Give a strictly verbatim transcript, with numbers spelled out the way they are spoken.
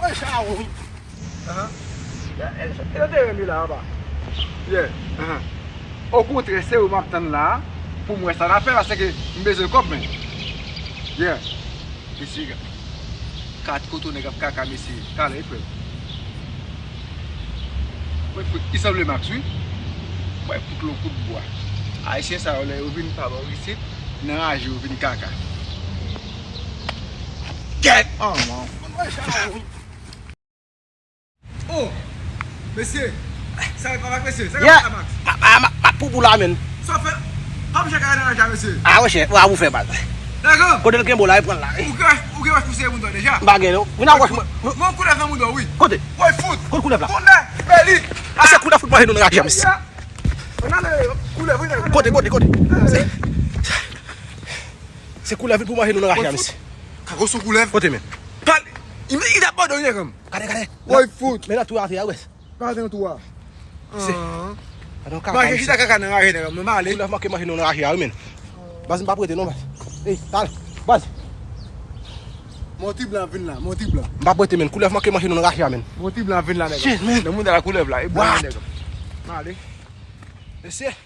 Mwen chawon. Ahan. E, e, e, yo te renmen la anba. Yeah. Ahan. Okontrè, se ou m ap tann la pou m wè sa n ap fè, paske m bezwen kòb, men. Yeah. Mesye, kat kote nèg ap kaka, mesye. Talè, frè. Mwen, frè, li sanble Max, wi. Mwen, kout lon kout bwa. Ayisyen sa yo, lè yo vin pa bò isit, nan raje yo vin kaka. Kèt! Oh, man. Mwen chawon. Oh! Mesye! Sa e pa Max, mesye? Sa e pa Max? Ma, ma, ma, ma pou boul la, menn. Sa w fè? Kòm chè kay nan raje a, mesye. Ah, monchè, w a pou fè baz. Dakò. Kote l gen bo la, e pran l la. Ou gen wòch, ou gen wòch pou sere moun deja? M pa gen, non. Vin ak wòch mwen. Mwen koulèv nan mouda w, wi. Kote? Woy fout! Kote koulèv la? Koulèv, bèli! Ah, se koulèv fout manje nou nan raje a, mesye. Ann ale, koulèv, wi, nèg. Kote, kote, kote? Se, se koulèv pou manje nou nan raje a, mesye. Kako sou koulèv. Kote, men? Pale. I, i t ap abandone, nèg. Gade, gade. Woy fout! Men nan tou atè a, wè. Pa nan tou a. Se. Adan kaka. Mache chita kaka nan raje, nèg. Mwen ale. Koulèv manke manje nou nan raje a, wi, men. Baz, m pa prete, non, baz. Ey, talè. Baz. Mon ti blan vin la, mon ti blan. M pa prete, men. Koulèv manke manje nou nan raje a, men. Mon ti blan vin la, nèg. Shit, man. Nan moun la koulèv la, e blan, nèg. M ale. Mesye.